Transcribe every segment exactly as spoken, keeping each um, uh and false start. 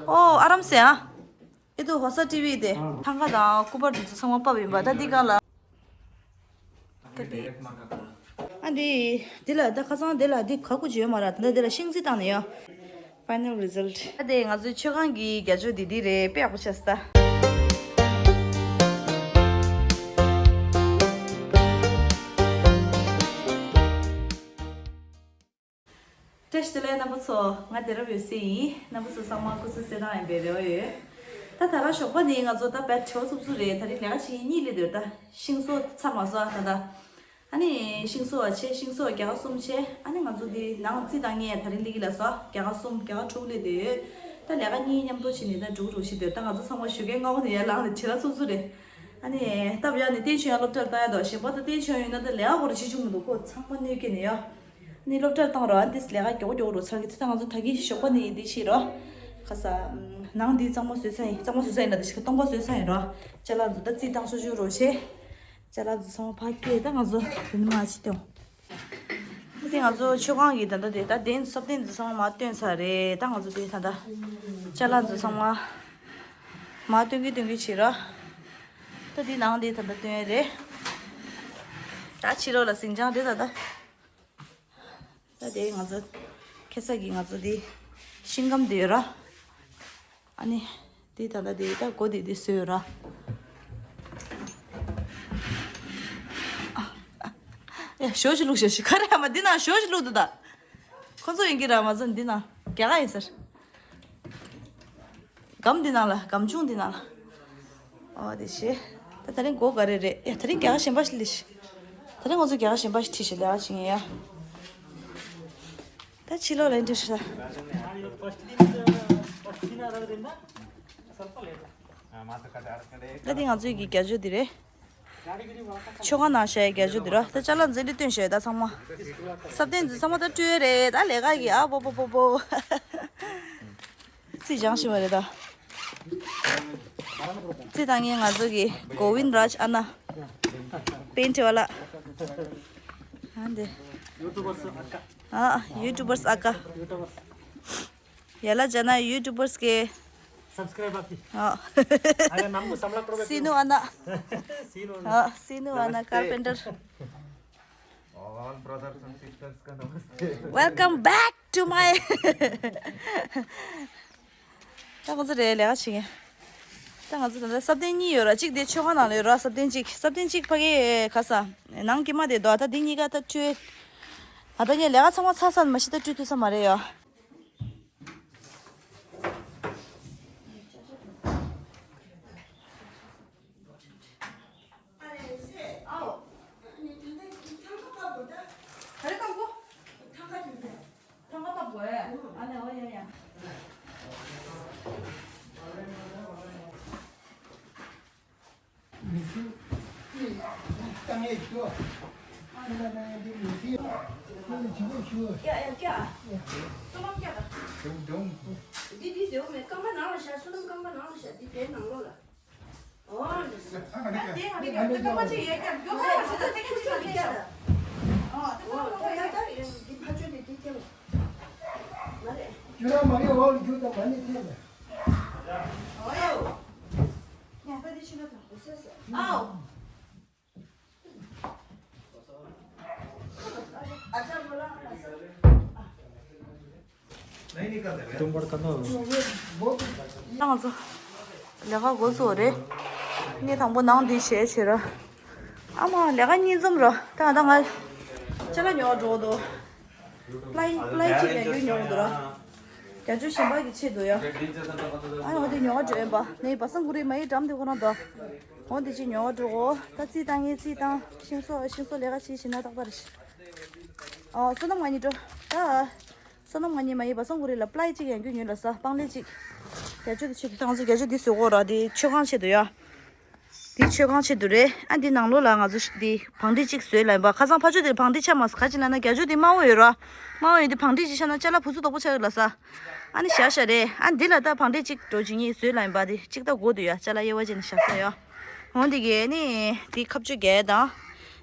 ཨོ་ཨ་རམ་སེ་ཨ། ཨེ་ཏོ་ཧོ་ས་ཊི་བི་དེ་ཐང་ཀ་དང་སྐུ་པར་དེ་ཚོ་ཚང་མ་ཕབ་ཡིན་པ་ད་འདི་ག་ལ། ད་འདི་ཨ་འདི་འདི་ལ་ད་ཁ་སང་འདི་ལ་འདི་ག་གུ་བརྗོད་མ་ར། ད་འདི་ལ་ཤིང་རྩི་བཏང་ནས་ཡོད། Final result། ཨ་དེ་ང་ཚོའི་མཆོད་ཁང་གི་རྒྱ་མཆོ་འདི་འདི་རེད། དཔེ་ཡག་པོ་ཆགས་སོང་ད། བཀྲ་ཤིས་བདེ་ལེགས་རྣམ་པ་ཚོ། ང་བདེ་རབ་ཡོད་སྲིད་ཡིན། རྣམ་པ་ཚོ་ཚང་མ་སྐུ་གཟུགས་གསལ་ཐང་ཡིན་པའི་རེ་བ་ཡོད། ད་ད་རང་ཞོགས་པ་ནས་ང་ཚོ་ད་བེད་བྲེལ་བ་འཚུབ་འཚུབ་རེད། ད་རིང་ལས་ཀ་བྱེད་མཁན་གཉིས་སླེབས་འདུག་ད་ཤིང་བཟོ་ཚར་མ་སོང་ད་ད། ཨ་ནི་ཤིང་བཟོ་བ་བྱས། ཤིང་བཟོ་བ་རྒྱ་གར་གསུམ་བྱས། ཨ་ནི་ང་ཚོ་འདི་ནང་རྩི་བཏང་མཁན་ད་རིང་སླེབས་ཀྱི་ལགས་སོ། རྒྱ་གར་གསུམ་རྒྱ་གར་དྲུག་སླེབས་བསྡད་ཡོད། ད་ལས་ཀ་གཉིས་མཉམ་དུ་བྱས་ནས་ད་འགྲོ་གི་རེད་ཤི་འདོད། ད་ང་ཚོ་ཚང་མ་ཞོགས་ཀའི་སྔ་པོ་ནས་ཡར་ལངས་ནས་བྲེལ་བ་འཚུབ་འཚུབ་རེད། ཨ་ནི་སྟབས་ཡག་ནས་བསྟན་ཆོས་ཡང་སློབ་གྲྭར་བཏང་ཡག་འདུག་གཞན་པ་ད་བསྟན་ཆོས་ཡོད་ན་ད་ལས་ཀ་ཁོ་རང་བྱེད་བཅུག་མི་འདུག་ཁོ་ཚང་མ་གནོད་སྐྱེལ་ནས་ཡ། ནི་སློབ་གྲྭར་བཏང་རོགས། ཨ་འདིས་ལས་ཀ་མགྱོགས་མགྱོགས་རུ་ཚར་གི། ད་ང་ཚོ་ད་གིན་ཞོགས་པ་ནས་འདི་བྱེད་རོགས། ཁ་ས། ནང་འདི་གཙང་མ་བཟོས་ཚར་ཡིན། གཙང་མ་བཟོས་ཚར་ཡིན་ན་ད་ཞིག་སྟོང་པ་བཟོས་ཚར་ཡིན་རོགས། ཅ་ལག་ཚོ་ད་རྩིས་བཏང་ཆོག་ཆོག་རོགས་བྱེད། ཅ་ལག་ཚོ་ཚང་མ་ཕར་སྐྱེལ། ད་ང་ཚོ་དེ་ནི་མ་ཕྱི་སྟོན། ད་དེ་ང་ཚོ་མཆོད་ཁང་གི་ད་ལྟ་དེ་ད་གདན་སྲབ་གདན་ཚོ་ཚང་མ་མར་བཏོན་ཚར་རེད། ད་ང་ཚོ་དེ་ད་ལྟ་ཅ་ལག་ཚོ་ཚང་མ་མར་བཏོན་གི་བཏོན་གི་བྱེད་རོགས། ད་དེ་ནང་དེ་ད་ལྟ་བཏོན་ཡ་རེད། ད་ཕྱི་ལོགས་ལ་ཟིང་ཆ་རེད་ད་ལྟ། ད་དེ་ང་ཚོ་ཁ་སང་གི་ང་ཚོ་དེ་ཤིང་སྒམ་དེ་ཡོད་ར། ཨ་ནི་དེ་ད་ལྟ་དེ་ད་སྒོ་དེ་དེ་བཟོས་ཡོད་ར། ཨ་ཨ་ཨ། ཡ་ཞོ་ཞིག་བླུགས་ཤོག་ཤིག་ག་རེ་ཨ་མ་འདི་ནང་ཞོ་ཞིག་བླུགས་འདུག་ད། ཁོ་ཚོ་ཡིན་གྱི་ར་མ་ཚོ་འདི་ནང་རྒྱ་གར་ཡིན་ཟེར། སྒམ་འདི་ནང་ལ། སྒམ་ཆུང་འདི་ནང་ལ། ཨོ་དེ་ཤེས། ད་ད་རིང་སྒོ་ག་རེ་རེད། ཡ་ད་རིང་རྒྱ་གར་གཞན་པ་ཞིག་ལས་ཤིག་ད་རིང་ང་ཚོ་རྒྱ་གར་གཞན་པ་ཞིག་ཁྲིད་ཤིག་ལས་ཀ་བྱེད་ངེས་ཡ། ད་ཕྱི་ལོགས་ལ་འདྲི་ཤིག་ད། ད་འདི་ང་ཚོའི་གི་རྒྱ་མཆོ་འདི་རེད། མཆོད་ཁང་ནང་བཞག་རྒྱ་མཆོ་འདི་ར། ད་ཅ་ལག་འཛིན་གྲྭ་སྟོན་བཞག་ད་ཚང་མ། སྲབ་གདན་འཛིན་ཚང་མ་ད་སྤྲོད་རེད། ད་ལས་ཀ་གི་ཨ་པོ་པོ་པོ་པོ། རྩིས་སྦྱང་ཤི་བ་རེད་ད། རྩིས་བཏང་མཁན་ང་ཚོ་གི་གོ་ཝིན་རཱཇ་ཨ་ན། པེན་ཊི་ཝ་ལ། ཨ་འདི། ཨ་ཡུ་ཊུ་བར་སི་ཨ་ཀ། ཡ་ལ་ཇ་ན་ཡུ་ཊུ་བར་སི་གི། सब्सक्राइब आपकी। हाँ। अगर नाम को समला करोगे तो। सीनू आना। सीनू आना। हाँ, सीनू आना नमस्ते। Carpenter. All brothers and sisters का नमस्ते। Welcome back to my ད་ང་ཚོ་རེད་ལས་ཀ་བྱེད་མཁན། ད་ང་ཚོ་ད་ལྟ་སྲབ་གདན་གཉིས་ཡོད་ར། གཅིག་དེ་མཆོད་ཁང་ནང་ལ་ཡོད་ར། སྲབ་གདན་གཅིག་སྲབ་གདན་གཅིག་ཕ་གི་ག་ས། ནང་དཀྱིལ་མ་དེ་འདུག་ད་འདི་གཉིས་ཀ་ད་སྤྲོད། ད་ལྟ་ངས་ལས་ཀ་ཚང་མ་ཚར་ཚར་མ་ཤི་ད་སྤྲོད་ཐུབ་ས་མ་རེད་ཡ། ད་ང་ཚོ་ལས་ཀ་འགོ་ཚུགས་རེད། ངས་དང་པོ་ནང་འདི་བྱས་བྱས་ར། ཨ་མ་ལས་ཀ་གཉིས་འཛོམས་ར། ད་ང་ད་ང་ཅ་ལག་ཉོ་འགྲོ་འདུག་པ་ལའི་པ་ལའི་གཅིག་ཡང་རྒྱུ་ཉོ་འདུག་ར། རྒྱ་ཇུ་གཞན་པ་གི་ཆེད་དུ་ཡ། ཨ་ནི་འོ་དེ་ཉོ་འགྲོ་ཡིན་པ། ནི་བ་སང་གུ་རི་མ་ཡི་འགྲམ་དེ་ཁོ་ན་དོ། འོ་དེ་གཅིག་ཉོ་འགྲོ་གོ། ད་རྩིས་བཏང་ངས་རྩིས་བཏང་། ཤིང་བཟོ་ཤིང་བཟོ་ལས་ཀ་བྱེད་བྱེད་ན་ཏག་ཏག་རེད། ཨ་བསོད་ནམས་ང་གཉིས་འགྲོ། ད། བསོད་ནམས་ང་གཉིས་མ་ཡི་བ་སང་གུ་རི་ལ་པ་ལའི་གཅིག་ཡང་རྒྱུ་ཉོ་ལ་ས་པང་ལེ་གཅིག་རྒྱ་ཇུ་དེ་ཆེད་དུ་ད་ང་ཚོ་རྒྱ་ཇུ་དེ་བཟོ་གོ་ར། དེ་མཆོད་ཁང་ཆེད་དུ་ཡ། འདི་མཆོད་ཁང་ཆེད་དུ་རེད། ཨ་འདི་ནང་ལོགས་ལ་ང་ཚོ་འདི་བང་སྒྲིག་གཅིག་བཟོས་ལ་ཡིན་པ། ཁ་སང་ཕ་ཆོས་དེ་བང་སྒྲིག་ཆགས་མ་སོང་། ག་ཅི་ལབ་ན་རྒྱ་ཇུ་དེ་དམར་པོ་ཡོད་ར། དམར་པོ་ཡོད་དེ་བང་སྒྲིག་གཅིག་ཆགས་ན་ཅ་ལག་བུ་ཚུགས་དོག་པོ་ཆགས་ཡོད་ལ་ས། ཨ་ནི་བཞག་བཞག་རེད། ཨ་འདི་ལ་ད་བང་སྒྲིག་གཅིག་འགྲོ་བྱེད་ངེས་བཟོས་ལ་ཡིན་པ། དེ་གཅིག་ད་དགོས་འདུག་ཡ། ཅ་ལག་དབྱེ་བ་བྱས་ནས་བཞག་ས་ཡ། འོ་འདི་གས་ནི་འདི་ཁ་གཅོད་རྒྱག་དང་།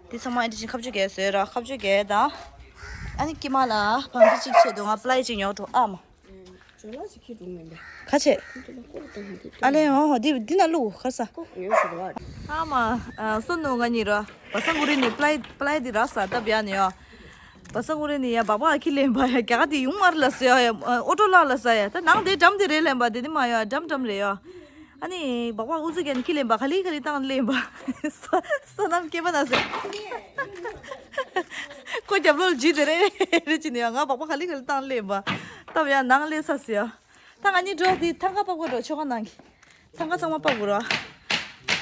འདི་ཚང་མ་ཨ་འདི་བཞིན་ཁ་གཅོད་རྒྱག་བཟོས་ར། ཁ་གཅོད་རྒྱག་དང་། ཨ་ནི་དཀྱིལ་མ་ལ་བང་སྒྲིག་གཅིག་ཆེད་དུ་ང་པ་ལའི་གཅིག་ཉོ་འགྲོ་ཨ་མ། ཁ་ཆེ། ཨ་ལེ་ཨོ་འདི་འདི་ན་ལུ་ཁར་ས། ཨ་མ། སོ་ནོ་ང་གཉིས་ར། བ་སང་གུ་རི་ནི་པླའི་པླའི་འདི་ར་ས་ད་བྱ་ནི་ཡ། བ་སང་གུ་རི་ནི་ཡ་བག་བག་ཁྱི་ལེན་པ་ཡ་རྒྱ་ག་དེ་ཡུང་མར་ལ་སོ་ཡ། ཨོ་ཏོ་ལ་ལ་ས་ཡ། ད་ནང་དེ་འགྲམ་དེ་རེད་ལེན་པ་དེ་ནི་མ་ཡ་འགྲམ་འགྲམ་རེད་ཡ། ཨ་ནི་བག་བག་ཨུ་ཚུགས་ཀྱན་ཁྱི་ལེན་པ་ག་ལི་ག་ལི་བཏང་ལེན་པ། སོ་སོ་ནམ་སྐྱེས་པ་ན་ཟེར། ཁོ་རྒྱབ་ལོག་ཇི་དེ་རེད་རེད་ཅི་ནི་ཡ་ང་བག་བག་ག་ལི་ག་ལི་བཏང་ལེན་པ། ད་བྱ་ནང་ལེ་ས་སི་ཡ། ད་ང་གཉིས་འགྲོ་དེ་ཐང་ཀ་པག་པོ་འགྲོ་ཆོ་ག་ནང་གི། ཐང་ཀ་ཚང་མ་པག་པོ་རོ།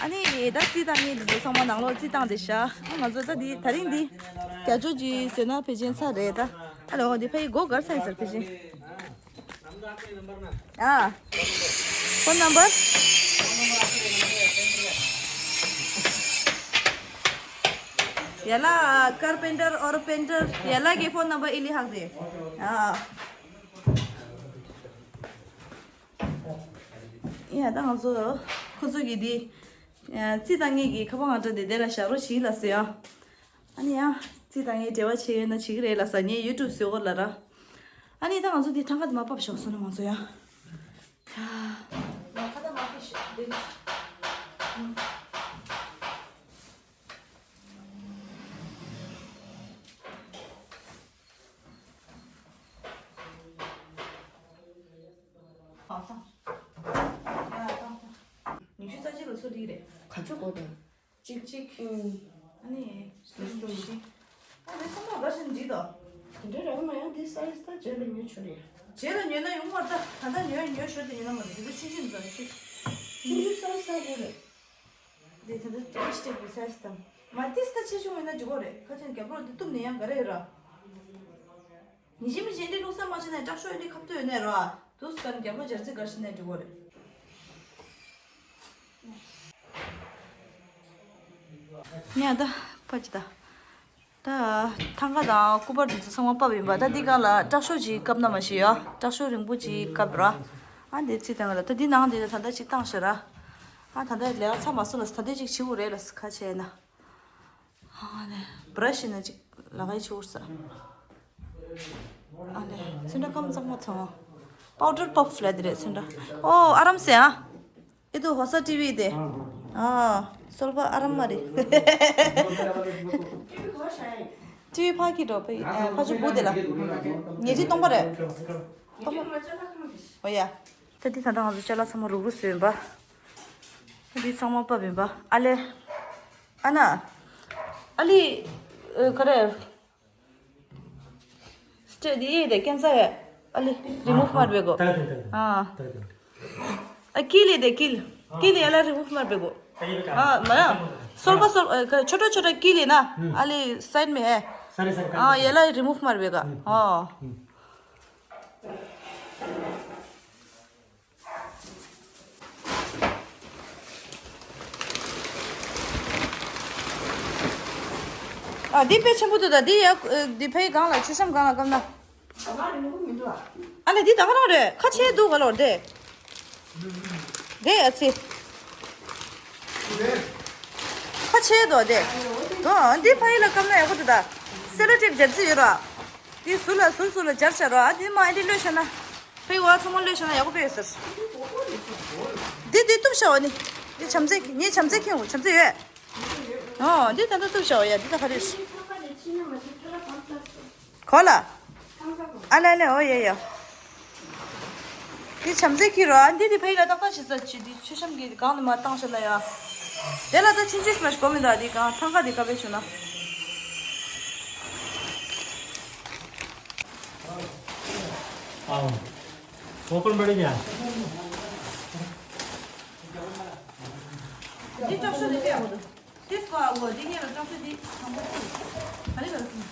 ཨ་ནི་ད་རྩིས་བཏང་ངེས་འདི་ཚོ་ཚང་མ་ནང་ལོགས་རྩིས་བཏང་དེ་ཤ། ཨ་ང་ཚོ་ད་འདི་ད་རིང་འདི། རྒྱ་ཇོ་ཇི་ཟེར་ན་ཕེ་ཆེན་ཚ་རེད་ད། ཨ་ལོ་འདི་ཕ་ཡི་སྒོ་གར་ཚ་ཡིན་ཟེར་ཕེ་ཆེན། ཨ། ཕོན་ནམ་བར། ཡ་ལ་ཀར་པེན་ཊར་ཨོར་པེན་ཊར་ཡ་ལ་གི་ཕོན་ནམ་བར་ཨི་ལི་ཧག་དེ། ཨ། ཡ་ད་ང་ཚོ་ཁོ་ཚོ་གི་དེ་རྩིས་བཏང་ངེས་ཀྱི་ཁ་པར་ང་འདྲ་དེ་དེ་ལ་བཞག་རོགས་བྱིས་ལ་ཟེར་ཡ། ཨ་ནི་ཡ་རྩིས་བཏང་ངེས་འབྲེལ་བ་བྱེད་ཡོད་ན་བྱེད་ཀྱི་རེད་ལ་ཟེར་ངས་ཡུ་ཊུབ་བཟོས་གོ་ལ་ར། ཨ་ནི་ད་ང་ཚོ་དེ་ཐང་ཀ་དེ་མ་ཕབ་ཤོག་སོ་ན་ང་ཚོ་ཡ། ཡ། མ་ཁ་ད་མ་ཕབ་ཤོག་དེ་ནི། ཉི་ཤུ་རྩ་གཅིག་ལ་ཚོད་ལྡིག་རེད། ག་ཚོད་གོ་དང་། གཅིག་གཅིག་ཨ་ནི་གསུམ་བཞི། ཨ་རེ་སོང་ན་འགའ་ཞིག་འགྲིག་དང་། དེ་འདྲ་རག་མ་ཡང་འདི་སའི་ཛི་ད་རྗེས་ལ་ཉོས་ཆོག་རེད། རྗེས་ལ་ཉོས་ན་ཡོང་བར་ད་ད་ལྟ་ཉོས་ཉོས་ཞོར་དུ་ཉོས་ན་མ་རེད་དེ་ཚོ་ཆུང་ཆུང་ཚོ་ཆུ། ཆུང་ཆུང་སའི་ཛི་ད་རེད། འདི་ད་ལྟ་ཏོ་སྟེག་པའི་སའི་ཛི་དང་། མ་ཏིས་ད་ཆེ་ཆུང་ཡིན་ན་འགྲིག་གོ་རེད་ཁ་ཆེན་རྒྱབ་རོགས་འདི་གཏུབ་ནས་ཡང་ག་རེ་ཡོད་ར། ཉི་ཤི་མི་ཤི་འདི་བླུགས་ས་མ་ཤེས་ན་སྐྲག་ཤོས་འདི་ཁབ་ཏུ་ཡོད་ནས་རོ། དུས་གང་རྒྱབ་ལོ་སྦྱར་རྩི་གར་ཤི་ནས་འགྲིག་གོ་རེད། ཉ་ད་ཕ་ཅི་ད། ད་ཐང་ག་དང་སྐུ་པར་དེ་ཚོ་ཚང་མ་ཕབ་ཡིན་པ་ད་འདི་གང་ལ་སྐྲག་ཤོས་ཅིག་བཀབ་ན་མ་ཤི་ཡ་སྐྲག་ཤོས་རིང་པོ་ཅིག་བཀབ་ར། ཨ་འདི་ཚིག་དང་ག་ལ་ད་འདི་ནང་འདི་ད་ད་ལྟ་ཅིག་བཏང་ཤི་ར། ཨ་ད་ལྟ་ལས་ཀ་ཚ་མ་སོང་ལ་ད་ལྟ་ཅིག་བྱིའུ་རེད་ལ་ཁ་ཆེ་ན། ཨ་ནེ། བྷ་ར་ཤི་ན་ཅིག་ལག་ཡི་ཆུར་ས། ཨ་ནེ། ཚོན་ཁྲ་སྐམ་གཙང་མ་ཐོང་། པའུ་ཌར་པབ་ལབ་དེ་རེད་ཚོན་ཁྲ། ཨོ་ཨ་རམ་སེ་ཨ། ཨེ་ཏུ་ཧོ་ས་ཊི་ཝི་དེ། ཨ། སོལ་བ་ཨ་རམ་མ་རེད། ཊི་ཝི་ཕ་གི་འགྲོ་ཕ་ཕ་ཆུ་བུ་དེ་ལ། ཉལ་ཁྲི་སྟོང་པ་རེད། སྟོང་པ། ཨོ་ཡ། ད་འདི་ད་ལྟ་ང་ཚོ་ཅ་ལག་ཚང་མ་རུག་རུག་བཟོས་ཡིན་པ། ད་འདི་ཚང་མ་ཕབ་ཡིན་པ། ཨ་ལེ། ཨ་ན། ཨ་ལི། ཨ་ག་རེ། སྟེ་དེ་ཡེ་དེ་ཀན་སར་ཡ། ཨ་ལི་རི་མུབ་མར་བེ་གོ། ད་དེ་ད་དེ། ཨ། ད་དེ། ཨ་ཀི་ལི་དེ་ཀི་ལི། ཀི་ལི་ཡ་ལ་རི་མུབ་མར་བེ་གོ། ཨ་མ་ཡ། སོལ་བ་སོལ་ཨ་ཆོ་ཊ་ཆོ་ཊ་ཀི་ལི་ན། ཨ་ལི་སའིཌ་མེ་ཧེ། ཨ་ཡ་ལ་རི་མུབ་མར་བེ་ག། ཨ། ཨ་འདི་དཔེ་ཆེན་པོ་འདུག་ད་འདི་ཡ་འདི་ཕའི་སྒང་ལ་མཆོད་བཤམས་སྒང་ལ་བཀབ་ན། ཨ་ལེ་འདི་ད་ག་རང་རེད་ཁ་ཆེ་འདུག་ག་ལོར་དེ། དེ་ཨ་ཙི། ཁ་ཆེ་འདུག་དེ། ཨ་འདི་ཕ་ཡི་ལ་བཀབ་ན་ཡག་པོ་འདུག་ད། སེ་ལོ་ཊེབ་སྦྱར་རྩིས་ཡོད་ར། དེ་ཟུར་ལ་ཟུར་ཟུར་ལ་སྦྱར་བྱ་རོགས། ཨ་དེ་མ་ཨ་དེ་གློད་བྱ་ན། ཕའི་བ་ཚང་མ་གློད་བྱ་ན་ཡག་པོ་དཔེ་ཡོད་ཟེར། འདི་འདི་གཏུབ་བྱ་བ་ནི། འདི་བྱམས་བརྩེ་ངའི་བྱམས་བརྩེ་ཁྱེད་བྱམས་བརྩེ་ཡོད། ཨོ་འདི་ད་ལྟ་གཏུབ་བྱ་བ་ཡ་འདི་ད་ག་རེ་རེད། གོ་ལ། ཨ་ལེ་ལེ་ཨོ་ཡ་ཡ། འདི་བྱམས་བརྩེ་ཁྱེད་རོགས། ཨ་འདི་འདི་ཕ་ཡི་ལ་ཏག་ཏག་བྱེད་ས་ཅི་འདི་མཆོད་བཤམས་ཀྱི་གང་ནས་མ་བཏང་བྱ་ན་ཡ། དེ་ལ་ད་ཕྱིན་ཆད་མ་ཞིག་གོ་མི་འདུག་འདི་གང་ཐང་ག་འདི་ག་བེད་བྱུང་ན། ཨ། ཨོ་ཀོན་བར་ཡ། འདི་སྐྲག་ཤོས་འདི་ལྟ་ཡག་པོ་འདུག་དེ་སྐོར་ཨ་འོ་འདི་ངས་ལ་སྐྲག་ཤོས་འདི་དང་པོ་ཁུ། ག་རེ་ལ་སོང་།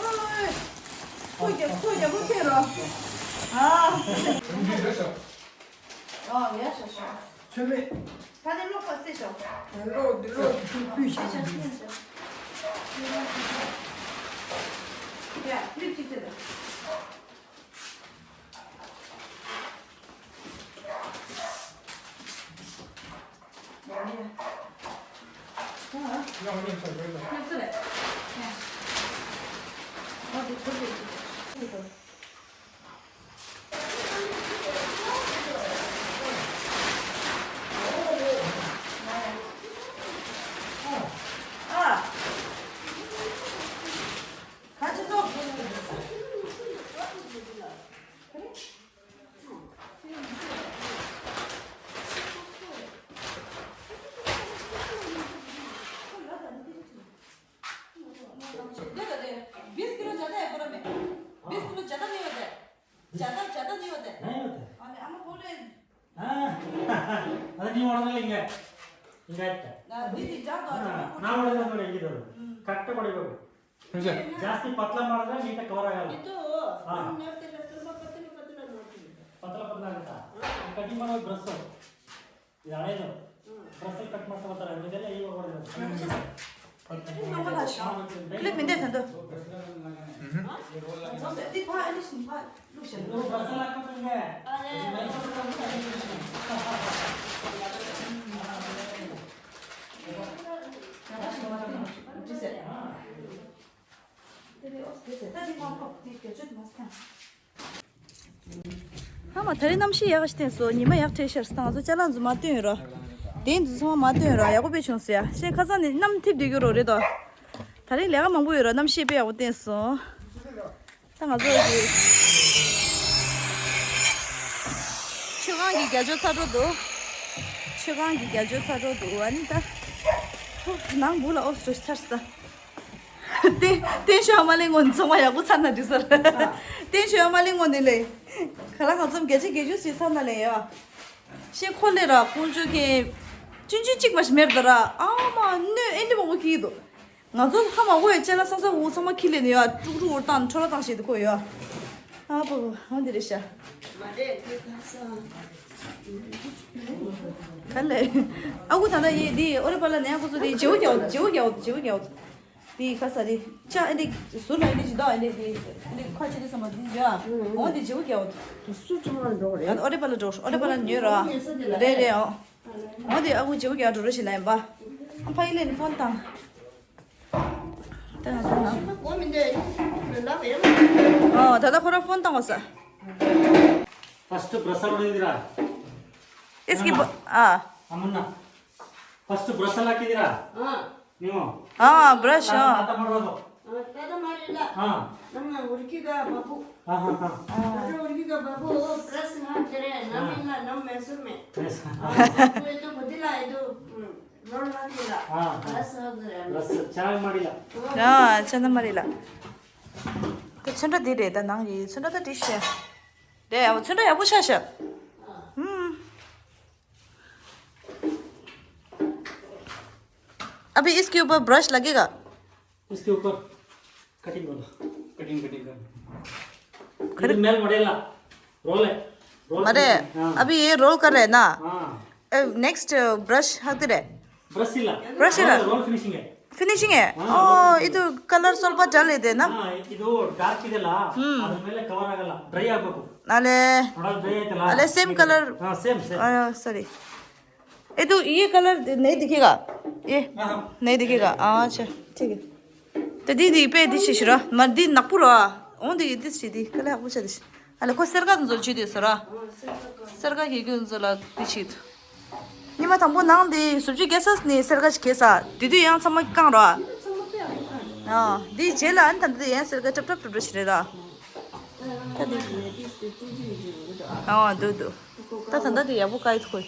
ཨོའི། ཁོ་རྒྱ་ཁོ་རྒྱ་པོ་ཁེ་རོ། ཨ། ཨོ་ཡ་ཤ་ཤ། ཚོད་མེད། ད་ནི་ལོག་པ་སེ་ཤོག་ལོག་འདི་ལོག་འདི་ཤུགས་པུས་ཤ་ཤ་ཤ་ཤ། ཡ་ལིབ་ཅིག་ཅེ་ད། ཡ་ཡ། ཨ། ཡ་ཡ་ས་རེད་ལ། ཡ་ས་རེད། ཡ། ཨ་འདི་ཚོ་རེད་ཅིག་ཅེ་ད། ལྟ་དེ། བིས་ཀི་ལོ་བརྒྱ་དང་ཡོད་པ་ར་མེད། བིས་ཀི་ལོ་བརྒྱ་དང་ནི་ཡོད་དེ། བརྒྱ་དང་བརྒྱ་དང་ནི་ཡོད་དེ། ཨ་ནི་ཨ་མ་ཕོ་ལེ། ཨ་ད་ནི་མོ་རང་ལ་ཡིན་ག་ཡིན་ག་ཡིན་ག་ད་འདི་དེ་འཇག་ཏུ་ཨ་ཅག་མ་ཕོ་ལེ། ནང་མོ་རང་ལ་མོ་རང་ཡིན་གི་དོ། ཀ་ཀ་པ་རེ་བ། ཁྱོད་ཚོས། ཇཱསྟི་པཏ་ལ་མ་རེད་ན་མི་ད་ཀ་བ་ར་ཡ་ལ། ཨ། पतला पतला रहता है। कटिंग मारो ब्रश से। जाने दो। ब्रश से कट मत करता रहे, मुझे ये वो कर दो। क्लिप में दे दो। वो ब्रश लगा कर तुम है। ཧ་མ་ད་རེས་གནམ་གཤིས་ཡག་ཤི་བསྟན་སོང་། ཉི་མ་ཡག་ཐེ་ཤར་སྟངས་ཚོ་ཅ་ལག་འཛུ་མ་སྟོན་རོ། དེ་འཛུ་ཚང་མ་སྟོན་རོ། ཡག་པོ་པེ་བྱུང་སོ་ཡ། ཤེས་ཁ་སང་ནི་གནམ་ཐིབ་དུས་རྒྱུ་རོ་རེད་དོ། ད་རེས་ལས་ཀ་མང་པོ་ཡོད་རོ། གནམ་གཤིས་དཔེ་ཡག་པོ་བསྟན་སོང་། ད་ང་ཚོ་གི་མཆོད་ཁང་གི་རྒྱ་ཇོ་ཚ་འགྲོ་འདུག་མཆོད་ཁང་གི་རྒྱ་ཇོ་ཚ་འགྲོ་འདུག་ཨ་ནི་ད། ཧུ། ནང་བུ་ལ་ཨོ་སི་ཏྲོ་ཚར་སོང་། ཏེ་ཏེ་ཤོ་ཡ་མ་ལེ་ངོ་ནི་ཚང་མ་ཡག་པོ་ཚར་ན་འགྲིག་ས་རེད། ཏེ་ཤོ་ཡ་མ་ལེ་ངོ་ནི་ལེ། ག་ལ་གང་འཚམ་བརྒྱ་ཆ་བརྒྱད་ཅུ་ཞིག་ཚར་ན་ལེ་ཡ། ཤེས་ཁོ་ལེ་ར་ཀོང་ཇོ་ཁེ། ཅུན་ཅུན་གཅིག་མ་ཞིག་མེར་ད་ར། ཨ་མ་གནོད་ཨེ་འདྲ་མང་པོ་ཁེ་གི་འདུག་ང་ཚོ་ཧ་མ་གོ་ཡ་ཅ་ལག་ས་ས་འུ་ཚང་མ་ཁེ་ལེ་ནི་ཡ། ཀྲུག་ཀྲུག་འུར་བཏང་འཕྲོ་བརླག་བཏང་ཞེས་དུ་གོ་ཡ། ཨ་པོ་པོ་འོ་འདི་རེད་ཤག་ག་ལེ། ཨ་ཁུ་ད་ལྟ་ཡེ་འདི་ཨོ་རེ་པ་ལ་ནས་ཨ་ཁུ་ཚོ་འདི་བརྗེ་བོ་རྒྱག་འོ། བརྗེ་བོ་རྒྱག་འོ། བརྗེ་བོ་རྒྱག་འོ། འདི་ཁ་ས་འདི་ཅ་ཨེ་འདི་ཟུར་ལ་ཨེ་འདི་ཇི་ལྡོག་ཨེ་འདི་འདི་ཨེ་འདི་ཁ་ཆེ་འདི་སོ་མ་འདི་འཇོག་ཨ། འོ་འདི་བརྗེ་བོ་རྒྱག་འོ། སུ་ཚོ་མ་འགྲོ་རེད། ཨོ་རེ་པ་ལ་འགྲོ། ཨོ་རེ་པ་ལ་ཉོས་ར། རེད་རེད་ཨོ། འོ་འདི་ཨ་ཁུ་བརྗེ་བོ་རྒྱག་འགྲོ་རོ་ཞིག་ལ་ཡིན་པ། ཕ་ཡི་ལེན་ཕོན་བཏང་། ད་ང་ཚོ་ན། ཨོ་ད་ལྟ་ཁོ་རང་ཕོན་བཏང་བ་ས། First brush ལ་ཡིན་ར། ཨིས་ཀི་ཨ། ཨ་མ་ན། First brush ལ་ཀི་ར། ཨ། ཉོ། ཨ་brush ཨ། ད་ད་མ་ར་དོ། ད་ད་མ་རེད་ལ། ཨ། ནམ་ང་འུར་གི་ག་མ་བུ། ཨ་ཧ་ཧ། ད་འུར་གི་ག་མ་བུ་ཨོ་brush ང་དེ་རེད། ནམ་ཡིན་ལ་ནམ་མེ་སུར་མེ། ཨ་ཧ་ཧ། ཨ་ཨེ་དོ་བུ་དི་ལ་ཨེ་དོ། ཨ། རོལ་ལ་ཀི་ལ། ཨ། ར་ས་ཧ་གི་ར། ར་ས་ཆ་མ་རི་ལ། ཨ་ཆ་ན་མ་རི་ལ། དེ་ཚོན་ཁྲ་འདི་རེད། ད་ནང་གི་ཚོན་ཁྲ་ད་འདི་ཤ། རེད་ཨ། ཚོན་ཁྲ་ཡག་པོ་ཤ་ཤ། ཧུམ། अभी इसके ऊपर ब्रश लगेगा। इसके ऊपर कटिंग वाला। कटिंग, कटिंग कर। खरे- मेल मॉडल ला। रोल है। रोल मरे, फिनिशिंग, हाँ। अभी ये रोल कर रहे हैं ना? हाँ। नेक्स्ट ब्रश हक दे रहे। ब्रश ही ला। ब्रश ही ला। रोल, रोल फिनिशिंग है। फिनिशिंग है? हाँ, ओ, रोल फिनिशिंग। ये तो कलर स्वल्प डाल लेते हैं ना? हाँ, ये तो डार्क ಇದೆ ಅಲ್ಲ, ಹ್ಮ್। ಅದ್ರ ಮೇಲೆ ಕವರ್ ಆಗಲ್ಲ, ಡ್ರೈ ಆಗ್ಬೇಕು। ಅಲೆ, थोड़ा ड्राई ಆಯ್ತಲ್ಲ? ಅಲೆ, ಸೇಮ್ ಕಲರ್। हाँ, सेम, सेम। सॉरी। ये तो, ये कलर नहीं दिखेगा। ये हाँ, हाँ। नहीं दिखेगा। अच्छा, ठीक है। तो दी, दी पे दिस शिरा। मर दी नपुरा। ओन दी दिस दी। कल है कुछ दिस। अले को सरका नजर ची दे सरा। सरका के गुन जला दिस। निमा तंबो नांग दी। सुबजी कैसा नी सरका कैसा। दीदी यहाँ समझ कां रहा। हाँ, दी जेला अंत दी यहाँ सरका टप टप टप टप शिरा। हाँ, दो दो। ད་ད་ད་དེ་ཡག་པོ་བཀའ་ཡིས་ཁོ།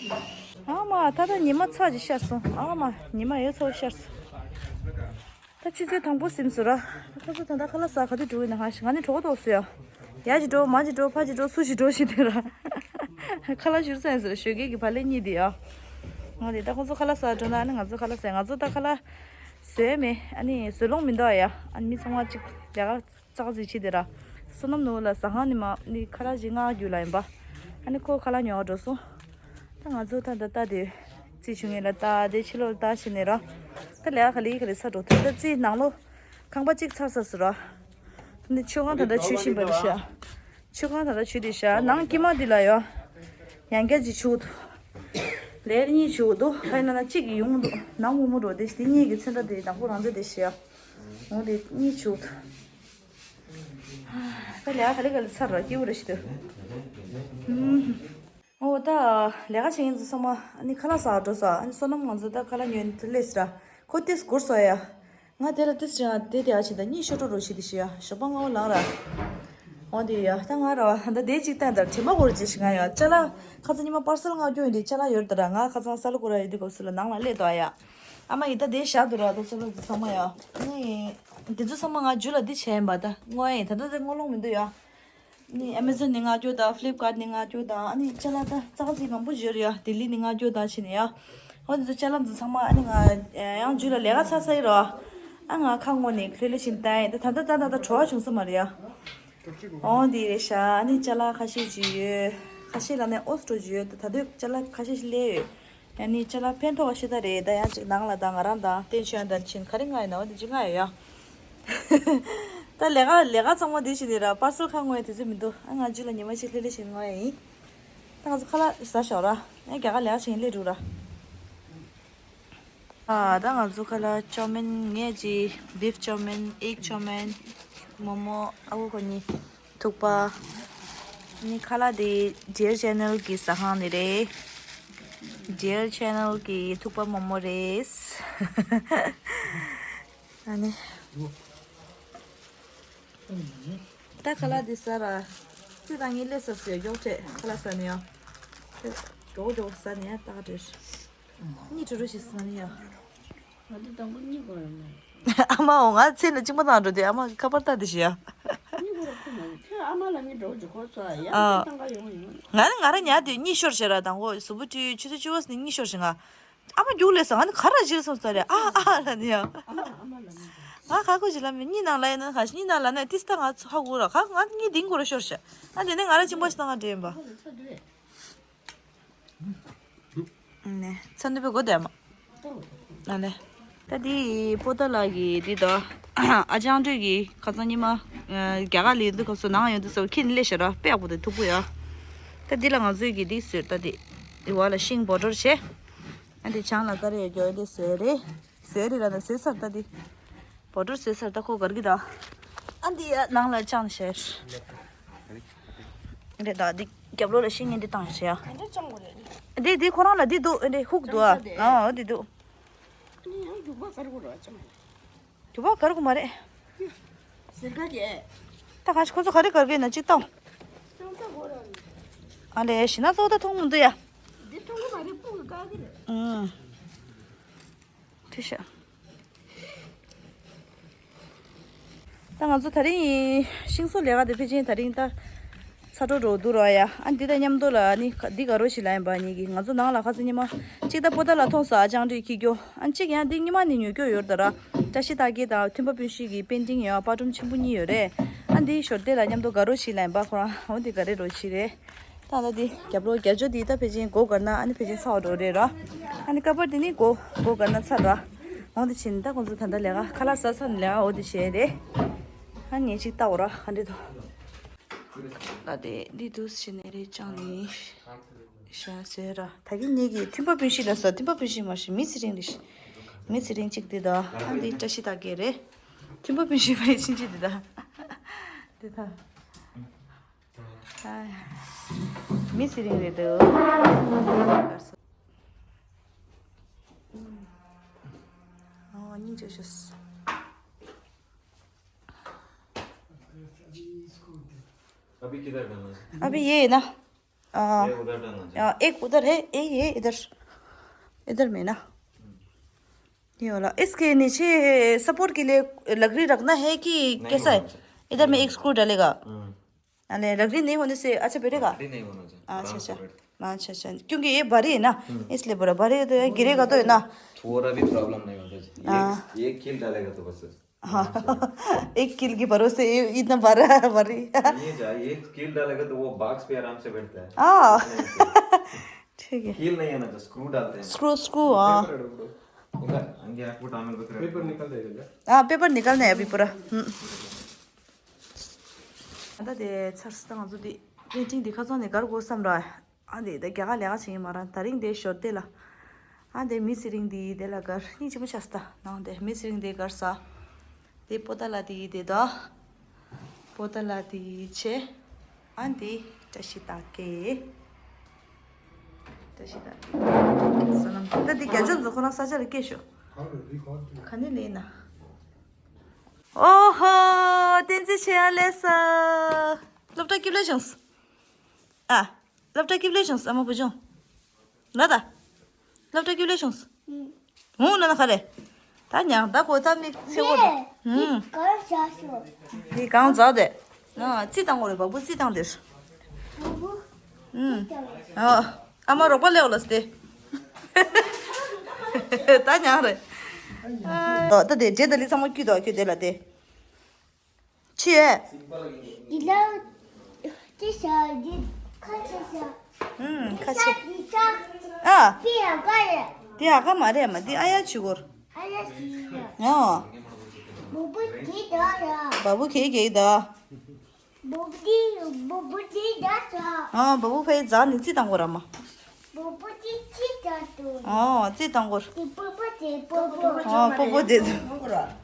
ཨ་མ་ད་ད་ཉི་མ་ཚ་ཅིག་ཤར་སོང་། ཨ་མ་ཉི་མ་ཡོད་ཚ་པོ་ཤར་སོང་། ད་ཆུ་ཚོད་དང་པོ་ཟིན་སོང་ར། ཁོ་ཚོ་ད་ད་ཁ་ལག་ཟ་ག་དུས་འགྲོ་ཡིན་ན། ཧ་ཤི་ང་ནི་གྲོགས་ཏོག་སོ་ཡ། ཡ་ཅིག་འགྲོ། མ་ཅིག་འགྲོ། ཕ་ཅིག་འགྲོ། སུ་ཞིག་འགྲོ་ཞིག་དེ་ར། ཁ་ལག་ཞུར་ས་ཡིན་ཟེར། ཞོགས་ཀས་ཀྱི་བག་ལེབ་གཉིས་དེ་ཡ། ང་དེ་ད་ཁོ་ཚོ་ཁ་ལག་ཟ་འགྲོ་ན་ཨ་ནི་ང་ཚོ་ཁ་ལག་ཟ། ང་ཚོ་ད་ཁ་ལག་ཟོས་མེད། ཨ་ནི་ཟོས་ལོང་མི་འདུག་ཨ་ཡ། ཨ་ནི་མི་ཚང་མ་ཅིག་ལས་ཀ་ཙག་ཙིག་བྱེད་དེ་ར། བསོད་ནམས་ནོར་བུ་ལ་ཟ་ཁང་ནི་མ་ནི་ཁ་ལག་ཅིག་མངགས་རྒྱུ་ལ་ཡིན་པ། ཨ་ནི་ཁོ་ཁ་ལག་ཉོ་བ་འགྲོ་སོང་། ད་ང་ཚོ་ད་ད་ལྟ་དེ་རྩིས་ཆུ་ངན་ལ་ལྟ་དེ་ཕྱི་ལོགས་ལ་ལྟ་བྱས་ནས་ར། ད་ལས་ཀ་ག་ལེ་ག་ལེ་ཚར་འགྲོ། ད་ལྟ་རྩིས་ནང་ལོགས་ཁང་པ་གཅིག་ཚར་ཚར་སོང་ར། ད་ནི་མཆོད་ཁང་ད་ལྟ་ཆུ་བཞིན་པ་རེད་ཤག་མཆོད་ཁང་ད་ལྟ་ཆུ་དེ་ཤག་ནང་དཀྱིལ་མ་དེ་ལ་ཡོད། ཡང་བསྐྱར་གཅིག་ཆུ་འདུག་ལེར་གཉིས་ཆུ་འདུག་ཁ་ཡིན་ན་གཅིག་གི་ཡོང་འདུག་ནང་སྔོན་མོ་འགྲོ་དེ་དེ་གཉིས་ཀྱི་ཚོན་ཁྲ་དེ་དང་པོ་རང་འདྲ་དེ་ཤག་འོ་དེ་གཉིས་ཆུ་འདུག་ད་ལས་ཀ་ག་ལེ་ག་ལེ་ཚར་ར་སྐྱིད་པོ་རེད་ཤི་ཏུ། ཨོ་ད་ལས་ཀ་བྱེད་མཁན་ཚོ་ཚང་མ་ཨ་ནི་ཁ་ལག་ཟ་འགྲོ་ས། ཨ་ནི་བསོད་ནམས་ང་ཚོ་ད་ཁ་ལག་ཉོས་ནས་སླེབས་ས་ར། ཁོ་ཏིས་སྒུར་སོང་ཡ། ང་དེ་ལ་ཏིས་ཅང་དེ་དེ་ཨ་ཆེ་ད་གཉིད་ཤོར་འགྲོ་རོ་ཞིག་དེ་ཤི་ཡ། ཞོགས་པ་སྔ་པོ་ལངས་ར། འོ་དེ་ཡ། ད་ང་ར་ད་དེ་གཅིག་བསྟན་དར་དྲི་མ་གོར་ཅི་ཞིག་ང་ཡ་ཅ་ལག་ཁ་ཚ་ཉི་མ་པར་སེལ་ང་སྐྱོན་དེ་ཅ་ལག་ཡོད་དར་ང་ཁ་ཚང་ས་ལ་ཀུ་ར་ཡོད་དེ་གོ་སུ་ལ་ནང་ལ་སླེབས་དོ་ཡ། ཨ་མ་ཡི་ད་དེ་བཞག་དུ་ར་ད་ཅ་ལག་དེ་ཚང་མ་ཡ། ནི་དེ་ཚོ་ཚང་མ་ང་རྒྱུ་ལ་འདི་བྱས་ཡིན་པ་ད་དངོས་ཡིན་ད་ད་དེ་དངོས་ལོང་མི་འདུག་ཡ། ནི་Amazon་ནི་ང་སྐྱོ་ད་Flipkart་ནི་ང་སྐྱོ་ད་ཨ་ནི་ཅ་ལག་ད་ཙག་ཙིག་མང་པོ་ཡོད་རེད་ཡ། ལྡི་ལི་ནི་ང་སྐྱོ་ད་ཕྱིན་ནི་ཡ། འོ་དེ་ཚོ་ཅ་ལག་འདི་ཚང་མ་ཨ་ནི་ང་ཡང་རྒྱུ་ལ་ལས་ཀ་ཚར་ས་ཡི་རོ། ཨ་ང་ཁ་ངོ་ནི་ལྷོད་ལྷོད་ཕྱིན་ད་ཡིན་ད་ད་ད་ད་ད་ད་བྲོ་བ་བྱུང་ས་མ་རེད་ཡ། འོ་དེ་རེད་ཤག་ཨ་ནི་ཅ་ལག་ཁ་ཤས་ཅིག་ཡོད། ཁ་ཤས་ལ་ནི་ཨོ་སི་ཀྲོ་ཅིག་ཡོད་ད་ད་དུང་ཅ་ལག་ཁ་ཤས་ཤིག་སླེབས་ཡོད། ཡང་ནི་ཅ་ལག་ཕན་ཐོགས་པ་ཤེས་ད་རེད་ད་ཡང་ཅིག་ནང་ལ་ད་ང་རང་དང་བསྟན་ཆོས་དང་ཕྱིན་ག་རེ་ང་ཡིན་ན་འོ་དེ་ཅིག་ང་ཡོད་ཡ། ད་ལས་ཀ་ལས་ཀ་ཚང་མ་དེ་བཞིན་ནི་ར་པར་སེལ་ཁ་ངོ་ཡ་དེ་ཚོ་མི་འདུག་ཨ་ང་རྒྱུ་ལ་ཉི་མ་ཞིག་ལྷོད་ལྷོད་བྱས་ངོ་ཡ་ཡིན། ད་ང་ཚོ་ཁ་ལག་ཟ་ཞོག་ར། ཨ་རྒྱ་གར་ལས་ཀ་བྱེད་སླེབས་འགྲོ་ར། ཨ་ད་ང་ཚོ་ཁ་ལག་ཅོ་མིན་ངས་ཀྱི་བིབ་ཅོ་མིན་ཨིག་ཅོ་མིན་མོ་མོ་ཨ་ཁུ་ཁོ་གཉིས་ཐུག་པ། ནི་ཁ་ལག་དེ་ཇེར་ཆེ་ནལ་གྱི་ཟ་ཁང་ནི་རེད། ཇེར་ཆེ་ནལ་གྱི་ཐུག་པ་མོ་མོ་རེད། ཨ་ནི། ད་ཁ་ལག་འདི་ཟ་ར། ཙི་ད་ངས་སླེབས་ས་ཟེར་མགྱོགས་བྲེད་ཁ་ལག་ཟ་ནི་ཡང་། མགྱོགས་མགྱོགས་ཟ་ནི་ཡང་ཏག་བྲེད། གཉིས་འགྲོ་འགྲོ་ཞིག་ཟ་ནི་ཡང་། ང་འདི་དང་པོ་གཉིས་གོ་ར་མ། ཨ་མ་འོ་ང་ཚེ་ལ་གཅིག་མ་བཏང་འགྲོ་དེ་ཨ་མ་ཁ་པར་ལྟ་དེ་ཞིག་ཡ། གཉིས་གོ་ར་ཁོ་མ་རེད་ཁྱོད་ཨ་མ་ལ་གཉིས་འགྲོ་འཇུག་གོ་ཚོ་ཡ་ཨ། གཉིས་བཏང་ག་ཡོང་ཡོང་། ང་ནི་ང་ར་ཉལ་དེ་གཉིད་ཤོར་ཞེ་ར་དང་གོ་གཟུགས་པོ་བཀྲུས་ཆུ་ཚོད་བཅུ་པ་ནས་གཉིད་ཤོར་ཞེ་ང་། ཨ་མ་རྒྱུགས་ལས་སོང་ཨ་ནི་ག་ར་ཇིར་སོང་ས་རེད་ཨ་ཨ་ལ་ནི་ཡང་། ཨ་མ་ཨ་མ་ལ་ནི་ང་ག་ཁོ་ཞིག་ལ་མི་གཉིད་ནང་ལ་ཡིན་ན་ག་གཉིད་ནང་ལ་ནི་ཏིས་ཏ་ང་ཚོ་ཧ་གོ་ར་ག་ང་གཉིད་དིང་གོ་ར་ཤོར་ཤ་ཨ་དེ་ནས་ང་ར་གཅིན་པ་ཞིག་ཏང་ང་དྲན་པ། ཨ་ལ་ཚ་དུས། ནས་ཚ་ནུས་པའི་སྒོ་བསྡད་མ། ཨ་ནས། ད་དེ་པོ་ཏ་ལགས་ཀྱི་དེ་དང་ཨ་ཅང་སྤྲུལ་གྱི་ཁ་སང་ཉི་མ་རྒྱ་གར་ལ་ཡོད་དུས་སྐབས་སུ་ནང་ཡོང་དུས་སུ་ཁྱེད་ནི་སླེབས་ཤག་ར་དཔེ་ཡག་པོ་དེ་མཐུག་པོ་ཡ། ད་འདི་ལ་ང་ཚོས་ཀྱི་འདི་བཟོས་ད་འདི། འདི་བ་ལ་ཤིང་བོ་ཊལ་བྱས། ཨ་འདི་ཆང་ལ་ཀ་རེ་ཡོད་རྒྱུ་འདི་བཟོས་རེད། བཟོས་རེད་ལ་ན་བཟོས་ཚར་ད་འདི། བོ་ཊལ་བཟོས་ཚར་ད་ཁོ་གར་གི་ད། ཨ་འདི་ཡ་ནང་ལ་ཆང་བཞག་རེད་ད་འདི་རྒྱབ་ལོགས་ལ་ཤིང་ངན་འདི་བཏང་ཡོད་རེད་ཡ། འདི་འདི་ཁོ་རང་ལ་འདི་འདུག་འདི་ཧུག་འདུག་ཨ་འདི་འདུག་རྒྱུ་བ་གར་གོ་མ་རེད། ཟེར་ག་གེ་ད་ག་ཁོ་ཚོ་ག་རེ་གར་གི་ན་ཅིག་བཏང་། ཨ་ལས་ཞི་ན་ཚོགས་ད་མཐོང་མི་འདུག་ཡ། འདི་མཐོང་གི་མ་རེད་སྤུ་གི་ག་གི་རེད། ཨང་། ཐུ་ཤ། ད་ང་ཚོ་དེ་རིང་ཤིང་བཟོ་ལས་ཀ་དེ་ཕལ་ཆེར་དེ་རིང་ད་ཚ་དྲོ་འགྲོ་འདུག་ར་ཡ། ཨ་འདི་དང་མཉམ་དུ་ལ་ནི་འདི་དགའ་རོགས་ཤིག་ལ་ཡིན་པ་ཉིད་ཀྱི་ང་ཚོ་ནང་ལ་ཁ་ཚོ་ཉི་མ་གཅིག་ད་པོ་ཏ་ལ་མཐོང་ས་ཨ་ཅང་འདྲུད་ཁྱི་སྐྱོ་ཨ་གཅིག་ཡང་འདི་ཉི་མ་ནི་ཉོ་སྐྱོ་ཡོད་ད་ར། བཀྲ་ཤིས་རྟགས་བརྒྱད་དང་མཐུན་པ་སྤུན་བཞི་གི་པེན་ཊིང་ཡོད་པ་སྒྲོམ་ཆེན་པོ་གཉིས་ཡོད་རེད། ཨ་འདི་ཞོར་དེ་ལ་མཉམ་དུ་དགའ་རོགས་ཤིག་ལ་ཡིན་པ་ཁོ་རང་འོ་འདི་ག་རེ་རོགས་ཤིག་རེད། ད་ལྟ་འདི་རྒྱབ་ལོགས་རྒྱ་ཇོ་འདི་ད་ཕལ་ཆེར་སྒོ་བཀར་ན་ཨ་ནི་ཕལ་ཆེར་ཚར་བ་འགྲོ་རེད་ར། ཨ་ནི་ཀ་པར་འདི་ནི་སྒོ་སྒོ་བཀར་ན་ཚར་ར། འོང་དེ་ཕྱིན་ད་ཁོང་ཚོ་ད་ལྟ་ལས་ཀ་ཁ་ལག་ཟ་ཚར་ནས་ལས་ཀ་འོ་དེ་བྱས་རེད། ཨ་ངས་ཅིག་ལྟ་འོ་ར་ག་འདྲེ་དོ། ད་དེ་འདི་འདུག་ཕྱིན་ནས་རེད་ཅང་ནི། ཤ་ཟོས་ར་ད་གིན་ངེད་ཀྱི་མཐུན་པ་སྤུན་བཞི་ལ་ཟ་མཐུན་པ་སྤུན་བཞི་མ་ཤི་མི་ཚེ་རིང་རེད་ཤི། མི་ཚེ་རིང་གཅིག་འདི་ད་ཨ་འདི་བཀྲ་ཤིས་རྟགས་བརྒྱད་རེད། མཐུན་པ་སྤུན་བཞི་མ་ཡི་ཕྱིན་ཅི་འདི་ད། འདི་ད། མི་ཚེ་རིང་རེད་འདུག་ཨོ་སྙིང་རྗེ་ཤོས། अभी किधर डालना है? अभी ये है ना? आ, ये उधर डालना चाहिए। आ, एक उधर है, एक ये इधर, इधर में ना। ये वाला। इसके नीचे सपोर्ट के लिए लकड़ी रखना है कि नहीं कैसा है? होना चाहिए। इधर में एक स्क्रू डालेगा। हम्म। अरे, लकड़ी नहीं होने से अच्छा बैठेगा? लकड़ी नहीं होना चाहिए। अच्छा, आराम से अच्छा। बैठते। अच्छा, अच्छा। क्योंकि ये भारी है ना, हम्म। इसलिए बोला, भारी है तो ये गिरेगा तो है ना। थोड़ा भी प्रॉब्लम नहीं होता जी। हाँ। एक, एक कील डालेगा तो बस। हाँ। आराम से। एक कील के भरोसे ये इतना भारा, भारी। नहीं जा, एक कील डालेगा तो वो बॉक्स पे आराम से बैठता है। हाँ। नहीं, नहीं। ठीक है। कील नहीं है ना, तो स्क्रू डालते हैं। स्क्रू, स्क्रू, हाँ। पेपर है, पेपर। उधर, अंगे आपको टावल बकरा। पेपर निकल देगा क्या? हाँ, पेपर निकलना है अभी पूरा। हम्म। ཨ་ད་དེ་ཚར་སི་ད་ང་ཚོ་དེ་པེན་ཊིང་དེ་ཁ་ཚང་ནས་གར་དགོས་བསམ་ར། ཨ་དེ་ད་རྒྱ་གར་ལས་ཀ་བྱེད་ཀྱི་མ་ར་དེ་རིང་དེ་ཞོར་དེ་ལ། ཨ་དེ་མི་ཚེ་རིང་དེ་དེ་ལ་གར་སྙིང་རྗེ་མོ་ཆགས་སི་ད་ནང་དེ་མི་ཚེ་རིང་དེ་གར་ས། དེ་པོ་ཏ་ལ་དེ་དེ་ད། པོ་ཏ་ལ་དེ་ཆེ། ཨ་དེ་བཀྲ་ཤིས་རྟགས་བརྒྱད། བཀྲ་ཤིས་རྟགས་བརྒྱད། ས་ལམ་ད་དེ་རྒྱ་ཇོ་ཚོ་ཁོ་རང་ས་ཆ་ལ་སྐྱེས་ཤོག་ག་ནས་ལེན་ན། ཨོ་ཧོ། བསྟན་འཛིན་ཆེ་ཡ་ལེ་ས། སློབ་གྲྭ་སྐྱིད་ལས་བྱུང་། ཨ། སློབ་གྲྭ་སྐྱིད་ལས་བྱུང་། ཨ་མ་བུ་ཆུང་། ལ་ད། སློབ་གྲྭ་སྐྱིད་ལས་བྱུང་། ཧུང་ལ་ན་ག་རེ། ད་ཉང་ད་ཁོ་ད་མིག་ཚེ་གོ་ད། ཧུང་། གང་བྱ་ཤོག་འདི་གང་ཛ་དེ། ཨ་རྩི་བཏང་གོ་རེ་བ་བུ་རྩི་བཏང་དེར། བུ་བུ། ཧུང་། ཨ། ཨ་མ་རོགས་པ་ལེའོ་ལ་སྟེ། ད་ཉང་རེ། ཨ་ད་དེ་རྗེ་ད་ལི་ཚང་མ་ཀྱུ་དོ་ཀྱུ་དེ་ལ་དེ། ཆེ། འདི་ལ་ཅི་ཤ་འདི་ཁ་ཆེ་ཤ། ཨུམ་ཁ་ཆེ། འདི་ཤ་འདི་ཤ། ཨ། པི་ཡ་ག་རེ། འདི་ཨ་ཁ་མ་རེད་མ་འདི་ཨ་ཡ་ཆུ་གོར། ཨ་ཡ་ཤི་ཡ། ཨོ། བུ་བུ་འདི་ད་ཡ། བ་བུ་ཁེ་ཁེ་ད། བུ་བུ་འདི་བུ་བུ་འདི་ད་ཤ། ཨ་བ་བུ་ཕའི་ཛ་ནི་ཙི་དང་གོ་ར་མ། བུ་བུ་ཅི་ཅི་ད་དུ། ཨོ་ཙི་དང་གོར། དེ་པོ་པོ་དེ་པོ་པོ། ཨོ་པོ་པོ་དེ་དུ།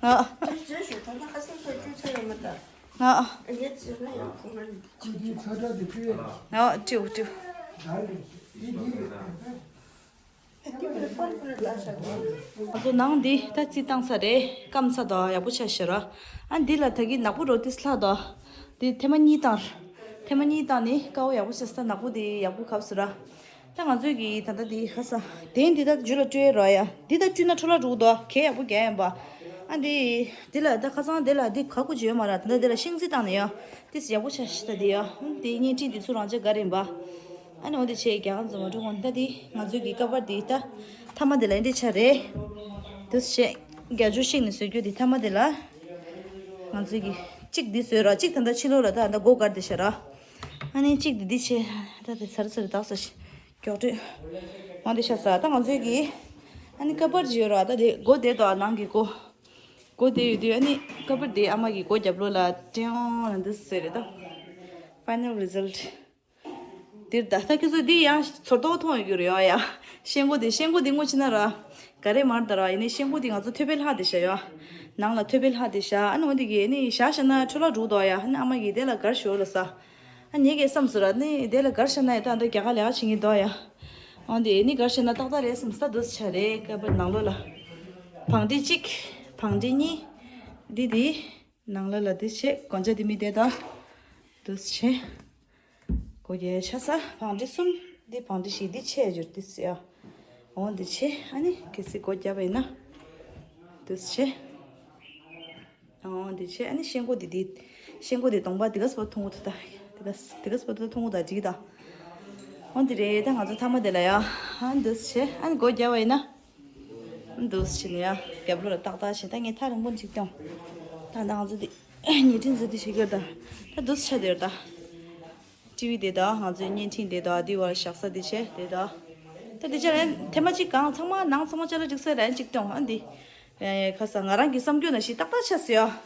ཨ། ཨ། ཅི་ཅི་ཞུ་ད་ན་ཁ་སང་ཁ་ཅུ་ཚེ་ཡོད་མ་ད། ཨ། ཨ་ཡེ་ཟེར་ན་ཡང་ཁོ་རང་ཅི་ཅི་ཚ་ད་དེ་ཅུ་ཡོད། ཨ་ཅུ་ཅུ། ད་རེད་ཡི་ཡི་རེད། ང་ཚོ་ནང་འདི་ད་རྩི་བཏང་ས་རེད། སྐམ་ས་དང་ཡག་པོ་ཆགས་ཤག་ར། ཨ་འདི་ལ་ད་གི་ནག་པོ་རོ་ཏིས་ལྷག་དང་། འདི་ཐེངས་མ་གཉིས་བཏང་། ཐེངས་མ་གཉིས་བཏང་ནི་དཀར་པོ་ཡག་པོ་ཆགས་ས། ད་ནག་པོ་འདི་ཡག་པོ་གབ་སུ་ར། ད་ང་ཚོས་ཀྱི་ད་ལྟ་འདི་ཁ་ས། དེ་འདི་ད་འཇུ་ལ་སྤྲོད་རོ་ཡ། འདི་ད་བཀྲུས་ན་འཕྲོ་བརླག་འགྲོ་གི་འདུག་གས་ཡག་པོ་རྒྱག་ཡིན་པ། ཨ་འདི། འདི་ལ་ད་ཁ་སང་འདི་ལ་འདི་ག་གུ་བརྗོད་མ་ར། ད་ལྟ་འདི་ལ་ཤིང་རྩི་བཏང་ནི་ཡ། ཏིས་ཡག་པོ་ཆགས་ཤག་ད་འདི་ཡ། འདི་བརྙན་འཕྲིན་འདི་ཚུར་རང་ཅག་ག་རེ་ཡིན་པ། ཨ་ནི་འོ་འདི་ཆེ་རྒྱ་གར་འཛོམས་མ་འགྲོ་འོང་། ད་འདི་ང་ཚོའི་གི་ཀ་པར་འདི་ད་ཐ་མ་འདི་ལ་འདི་ཆ་རེད། འདི་ཆེ་རྒྱ་ཇུ་ཤིང་ནས་བཟོས་རྒྱུ་འདི་ཐ་མ་འདི་ལ། ང་ཚོའི་གི་གཅིག་འདི་བཟོས་ར། གཅིག་ད་ལྟ་ཕྱི་ལོགས་ལ་ད་ད་སྒོ་བཀར་འདི་ཤ་ར། ཨ་ནི་གཅིག་འདི་འདི་ཆེ་ད་དེ་ཚར་ཚར་དག་ས་ཤི་མགྱོགས་སྤྲོད། འོ་འདི་ཤ་ས་ད་ང་ཚོའི་གི། ཨ་ནི་ཀ་པར་ཅི་ཡོད་ར། ད་དེ་སྒོ་དེ་དོ་ནང་གི་སྒོ། སྒོ་དེ་ཡོད་དུས་ཨ་ནི་ཀ་པར་དེ་ཨ་མ་གི་སྒོ་རྒྱབ་ལོགས་ལ་ཀྲེང་ལ་འདི་ཟེར་རེད་ད། Final result། འདིར་ད་ལྟ་ཁྱོད་ཚོ་འདི་ཡང་ཚོར་རྟོག་མཐོང་ཡོད་རྒྱུ་རེད་ཡ། ཡ་ཤེལ་སྒོ་དེ་ཤེལ་སྒོ་དེ་ངོ་ཕྱེ་ན་ར། ག་རེ་མར་ད་ར། ཡིན་ནའི་ཤེལ་སྒོ་དེ་ང་ཚོ་ཐོད་པའི་ལྷག་དེ་ཤ་ཡ། ནང་ལ་ཐོད་པའི་ལྷག་དེ་ཤ། ཨ་ནི་འོ་དེ་གི་ནི་ཤ་ཤ་ན་འཕྲོ་བརླག་འགྲོ་དོ་ཡ། ཨ་ནི་ཨ་མ་གི་དེ་ལ་གར་ཤོར་ལ་ས། ཨ་ངས་ཀྱི་བསམ་ཟེར་ར་ནི་དེ་ལ་གར་ཤ་ན་ཡ་ད་འདི་རྒྱ་གར་ལས་ཀ་བྱེད་ངེས་དོ་ཡ། འོ་དེ་ནི་གར་ཤ་ན་ཏག་ཏག་རེད་བསམ་ས་འདུག་ཆ་རེད། ཀ་པར་ནང་ལོགས་ལ། བང་སྒྲིག་གཅིག་བང་སྒྲིག་གཉིས། འདི་དེ། ནང་ལོགས་ལ་འདི་བྱས་གོན་ཆ་འདི་མི་དེ་དང་། འདུག་བྱས། སྒོ་རྒྱག་ཆ་ས་བང་སྒྲིག་གསུམ། འདི་བང་སྒྲིག་བཞི། འདི་ཆས་འགྱུར་འདི་ཟེར་ཡ། འོ་འདི་བྱས་ཨ་ནི་གལ་སྲིད་སྒོ་རྒྱབ་པ་ཡིན་ན། འདུག་བྱས། འོ་འདི་བྱས་ཨ་ནི་ཤེལ་སྒོ་འདི་འདི། ཤེལ་སྒོ་འདི་གདོང་པ་འདི་ག་སྤོ་མཐོང་གི་འདུག་ད། འདི་ག་འདི་ག་སྤོ་མཐོང་གི་འདུག་འགྲིག་ད། འོ་འདི་རེད། ད་ང་ཚོ་ཐ་མ་དེ་ལ་ཡ། ཨ་འདུག་བྱས་ཨ་ནི་སྒོ་རྒྱབ་པ་ཡིན་ན། འདུག་སེ་བྱས་ནས་ཡ་རྒྱབ་ལོགས་ལ་ཏག་ཏག་བྱས། ད་ངས་ཐག་རིང་པོ་ཅིག་བཏང་། ད་ད་ང་ཚོ་འདི་ཉལ་ཁྲི་འཛུལ་འདི་བྱེད་ཀྱི་ཡོད་ད། ད་འདུག་སེ་ཆ་དེ་ཡོད་ད། ཊི་ཝི་དེ་ད་ང་ཚོའི་བརྙན་འཕྲིན་དེ་ད་འདི་བར་བཞག་ས་དེ་བྱས་དེ་ད། ད་དེ་ཆ་ལ་ཐེངས་མ་གཅིག་གང་ཚང་མ་ནང་ཚང་མ་ཅ་ལག་སྒྲིག་ས་རན་ཅིག་བཏང་ཨ་འདི། ཡ་ཡ་ཁ་ས་ང་རང་གི་བསམ་རྒྱུ་ན་ཞིག་ཏག་ཏག་ཆགས་སོང་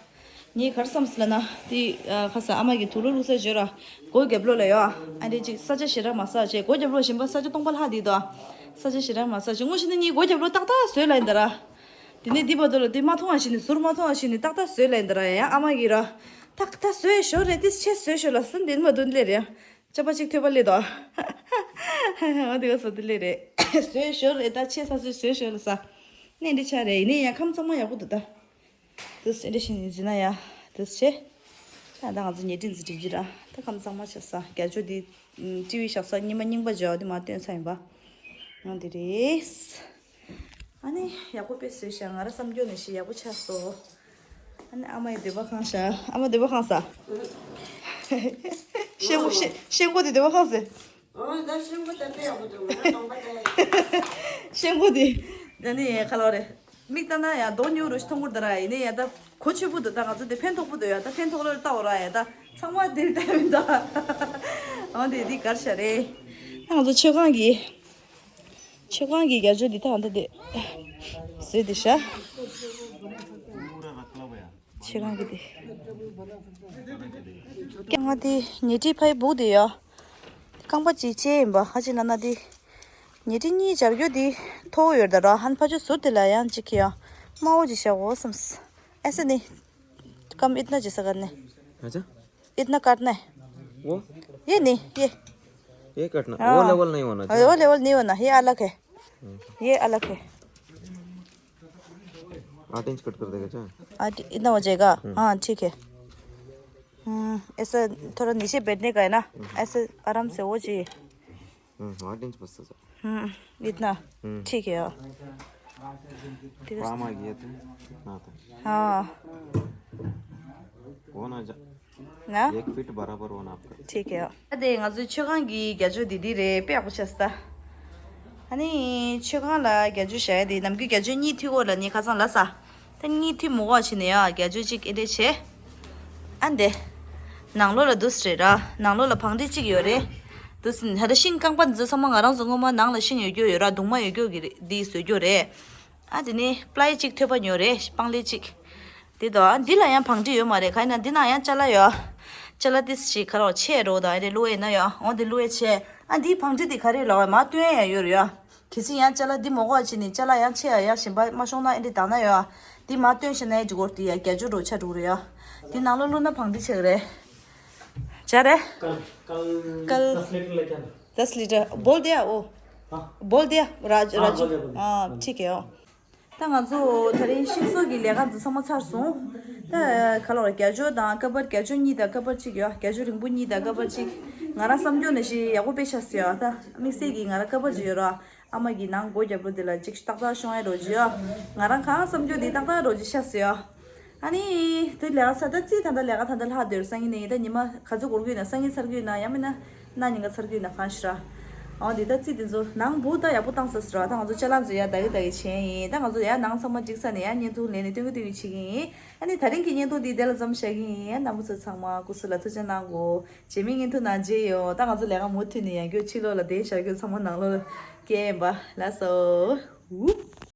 ཡ། ངས་ག་རེ་བསམ་སོང་ལབ་ན། དེ་ཨ་ཁ་ས་ཨ་མ་གི་དུག་ལོག་བླུགས་ས་བརྗོད་ར། སྒོ་རྒྱབ་ལོགས་ལ་ཡོད་ཨ། ཨ་འདྲས་ཅིག་ས་ཆ་ཞེ་དྲག་མ་ཟ་བྱས་སྒོ་རྒྱབ་ལོགས་ཞིམ་པ་ས་ཆ་སྟོང་པ་ལྷག་དེ་དོ། ས་ཆ་ཞེ་དྲག་མ་ཟ་བྱས་དངོས་གཞི་ནི་ངའི་སྒོ་རྒྱབ་ལོགས་ཏག་ཏག་བཟོས་ལ་ཡིན་ད་ར། དེ་ནས་འདི་བར་དུ་ལ་དེ་མ་མཐོང་བ་ཞིག་ནས་ཟུར་མ་མཐོང་བ་ཞིག་ནས་ཏག་ཏག་བཟོས་ལ་ཡིན་ད་ར། ཡ་ཨ་མ་གིས་ར། ཏག་ཏག་བཟོས་ཞོར་རེད་དེ་ཆེ་བཟོས་ཞོར་ལ་སུན་དེ་མ་དུན་ལེ་རེད་ཡ། ཅ་པ་གཅིག་ཐོད་པ་ལེ་དོ། ཨ་འདི་ག་སོ་དེ་ལེ་རེད། བཟོས་ཞོར་རེད་ད་ཆེ་ས་བཟོས་བཟོས་ཞོར་ལ་ས། ནས་འདི་ཆ་རེད་ཡིན་ནས་ཡ་ཁམས་ཚང་མ་ཡག་པོ་འདུག་ད། དུ་སེ་འདྲ་ཞིག་ནས་འཛིན་ན་ཡ། དུ་ཆེ། ད་ང་ཚོ་ཉལ་ཁྲི་འཛིན་འགྲིག་གི་ར། ད་ཁམས་གཙང་མ་ཆགས་ས། རྒྱ་ཇོ་འདི་ཊི་ཝི་བཞག་ས་ཉི་མ་རྙིང་པ་འཇོག་འདི་མ་སྟོན་ས་ཡིན་པ། ང་འདི་རེད། ཨ་ནི་ཡག་པོ་དཔེ་བཟོས་ཤག་ང་ར་བསམ་རྒྱུ་ནས་ཤི་ཡག་པོ་ཆགས་སོ། ཨ་ནི་ཨ་མ་ཡི་འདོད་པ་ཁེངས་ཤག་ཨ་མ་འདོད་པ་ཁེངས་ས། ཤེལ་སྒོ་ཤེལ་ཤེལ་སྒོ་འདི་འདོད་པ་ཁེངས་ཟེར། ཨོ་ད་ཤེལ་སྒོ་ད་དཔེ་ཡག་པོ་འདུག་ང་གདོང་པ་ད། ཤེལ་སྒོ་འདི། ད་ནི་ཁ་ལོ་རེད། མིག་ལྟ་ན་ཡང་མདོག་ཉུང་རུ་ཞིག་མཐོང་གི་འདུག་ར། ཡིན་ནའི་ཡ་ད་གོ་ཆོད་པོ་འདུག་ད་ང་ཚོ་འདི་ཕན་ཐོགས་པོ་འདུག་ཡ་ད་ཕན་ཐོགས་ལོས་ལྟ་འོ་ར་ཡ་ད་ཚང་མ་འདིར་ལྟ་མི་འདུག་ཨོ་འདི་འདི་གར་ཤ་རེད། ད་ང་ཚོ་མཆོད་ཁང་གི་མཆོད་ཁང་གི་རྒྱ་ཇོ་འདི་ད་ང་ཚོ་འདི་བཟོས་འདི་ཤ། ཆེ་གང་གི་དེ། ཀྱང་ང་དེ་ཉལ་ཁྲི་ཕའི་སྦུག་དེ་ཡ། རྐང་པ་གཅིག་ཅེ་ཡིན་པ་ཧ་ཅི་ལ་ན་དེ། ཉལ་ཁྲི་གཉིས་སྦྱར་རྒྱུ་དེ་མཐོ་བོ་ཡོད་ད་ར་ཧན་ཕ་ཆུ་ཟུར་དེ་ལ་ཡང་གཅིག་གི་ཡ། དམའ་བོ་ཅིག་བཞག་འོ་བསམས། ऐसे नहीं। कम इतना जैसा करने। अच्छा। इतना काटना है। वो? ये नहीं, ये। ये काटना। हाँ। वो लेवल नहीं होना चाहिए। वो लेवल नहीं होना, ये अलग है। हम्म। ये अलग है। आठ इंच कट कर देगा क्या? आठ, इतना हो जाएगा? हम्म। हाँ, ठीक है। हम्म, ऐसा थोड़ा नीचे बैठने का है ना, ऐसे आराम से वो चाहिए। हम्म, वहाँ टेंच बस। हम्म, इतना। हम्म। ठीक है। ठीक है। काम आ गया था। हाँ, तो। हाँ। वो ना जा। ना? एक फीट बराबर होना आपका। ठीक है। ཨ་དེ་ང་ཚོའི་མཆོད་ཁང་གི་རྒྱ་ཇོ་འདི་འདི་རེད། དཔེ་ཡག་པོ་བྱས་ས། ཨ་ནི་མཆོད་ཁང་ལ་རྒྱ་ཇོ་བཞག་ཡ་དེ་ནམ་རྒྱུན་རྒྱ་ཇོ་གཉིས་མཐུད་གོ་ལ་ནི་ཁ་སང་ལ་ས། ད་གཉིས་མཐུད་མི་དགོས་བྱས་ནས་ཡ་རྒྱ་ཇོ་གཅིག་ཨེ་འདྲས་བྱས། ཨ་འདི། ནང་ལོགས་ལ་འདུག་སེ་རེད་ར། ནང་ལོགས་ལ་བང་སྒྲིག་གཅིག་ཡོད་རེད། འདུག་སེ་ད་ལྟ་ཤིང་རྐང་པ་འདི་ཚོ་ཚང་མ་ང་རང་ཚོ་སྔོན་མ་ནང་ལ་ཤིང་ཡོད་རྒྱུ་ཡོད་ར། གདུང་མ་ཡོད་རྒྱུ་གི་རེད། འདི་བཟོས་རྒྱུ་རེད། ཨ་དེ་ནི་པླའི་གཅིག་ཐོད་པ་ཉོས་རེད། སྤང་ལེབ་གཅིག་འདི་དང་འདི་ལ་ཡང་བང་སྒྲིག་ཡོད་མ་རེད། ག་ཡིན་ན་འདི་ནང་ཡང་ཅ་ལག་ཡོད། ཅ་ལག་ཏིས་ཞིག་ཁ་རོག་ཆེ་རོ་དང་ཨེ་རེད་བླུག་ཡས་ན་ཡོད། འོ་འདི་བླུག་ཡས་ཆེ། ཨ་འདིའི་བང་སྒྲིག་འདི་ག་རེ་ལབ་པ་མར་སྟོན་ཡས་ཡོད་རེད་ཡ། གལ་སྲིད་ཡང་ཅ་ལག་འདི་མ་དགོས་བྱས་ནས་ཅ་ལག་ཡང་ཆེ་ཡ་ཡ་གཞན་པ་མ་ཤོང་ན་ཨེ་འདི་དག་ན་ཡོད་ཡ། འདི་མར་སྟོན་ཤེས་ན་ཡ་འགྲིག་གོ། འདི་ཡ་རྒྱ་ཇོ་འགྲོ་ཆ་འགྲོ་རེད་ཡ། འདི་ནང་ལོགས་བླུག་ན་བང་སྒྲིག་ཆགས་ཀྱི་རེད། ཅ་རེད། कल कल कल दस लीटर लेके आना। दस लीटर बोल दिया वो। हाँ। बोल दिया राज हाँ, राजू। बोल दिया, बोल दिया। हाँ, ठीक है। ད་ང་ཚོ་ད་རིང་ཤིང་བཟོ་གི་ལས་ཀ་འདི་ཚང་མ་ཚར་སོང་། ད་ག་ལ་བ་རྒྱ་ཇོ་དང་ཀ་པར། རྒྱ་ཇོ་གཉིས་དང་ཀ་པར་གཅིག་ཡོད། རྒྱ་ཇོ་རིང་པོ་གཉིས་དང་ཀ་པར་གཅིག་ང་རང་བསམ་སྐྱོ་ནས་ཤི་ཡག་པོ་དཔེ་ཤ་སོ་ཡ། ད་དམིགས་བསལ་གྱི་ང་རང་ཀ་པར་གཅིག་ཡོད་ར། ཨ་མ་གི་ནང་སྒོ་རྒྱབ་ལོ་དེ་ལ་གཅིག་ཏག་ཏག་ཤོང་ཡ་རོ་གཅིག་ཡོད། ང་རང་གང་བསམ་སྐྱོ་འདི་ཏག་ཏག་རོ་གཅིག་ཤ་སོ་ཡ། ཨ་ནི་དེ་ལས་ས་ད་ཙི་ད་ད་ལས་ཀ་ད་ད་ལྷག་འདོད་སང་ཉིན་ནས་ད་ཉི་མ་ག་ཚོད་འགོར་གི་ཡོད་ན། སང་ཉིན་ཚར་གི་ཡོད་ན་ཡང་མིན་ན་གནངས་ཉིན་ག་ཚར་གི་ཡོད་ན་གང་ཤི་ར། ཨོ་འདི་ད་ཙི་དེ་ཚོ་ནང་བུ་ད་ཡག་པོ་བཏང་ས་སི་ར། ད་ང་ཚོ་ཅ་ལག་ཚོ་ཡ་ད་གི་ད་གི་བྱས་ཡིན། ད་ང་ཚོ་ཡ་ནང་ཚང་མ་འགྲིག་ས་ནས་ཡ་བརྙན་ཐུང་ལེན་ནས་སྟོན་གི་སྟོན་གི་བྱེད་གི་ཡིན། ཨ་ནི་ད་རིང་གི་བརྙན་ཐུང་འདི་དེ་ལ་མཚམས་བཞག་གི་ཡིན། ཡ་རྣམ་པ་ཚོ་ཚང་མ་སྐུ་གཟུགས་ལ་ཐུགས་ཆེ་གནང་གོ། རྗེས་མའི་བརྙན་ཐུང་ནང་མཇལ་ཡོང་། ད་ང་ཚོ་ལས་ཀ་མུ་མཐུད་ནས་ཡ་རྒྱུ་ཕྱི་ལོགས་ལ་བསྡད་བཞག་རྒྱུ་ཚང་མ་ནང་ལོགས་ལ་སྐྱེལ་ཡིན་པ་ལགས་སོ། ཝུ།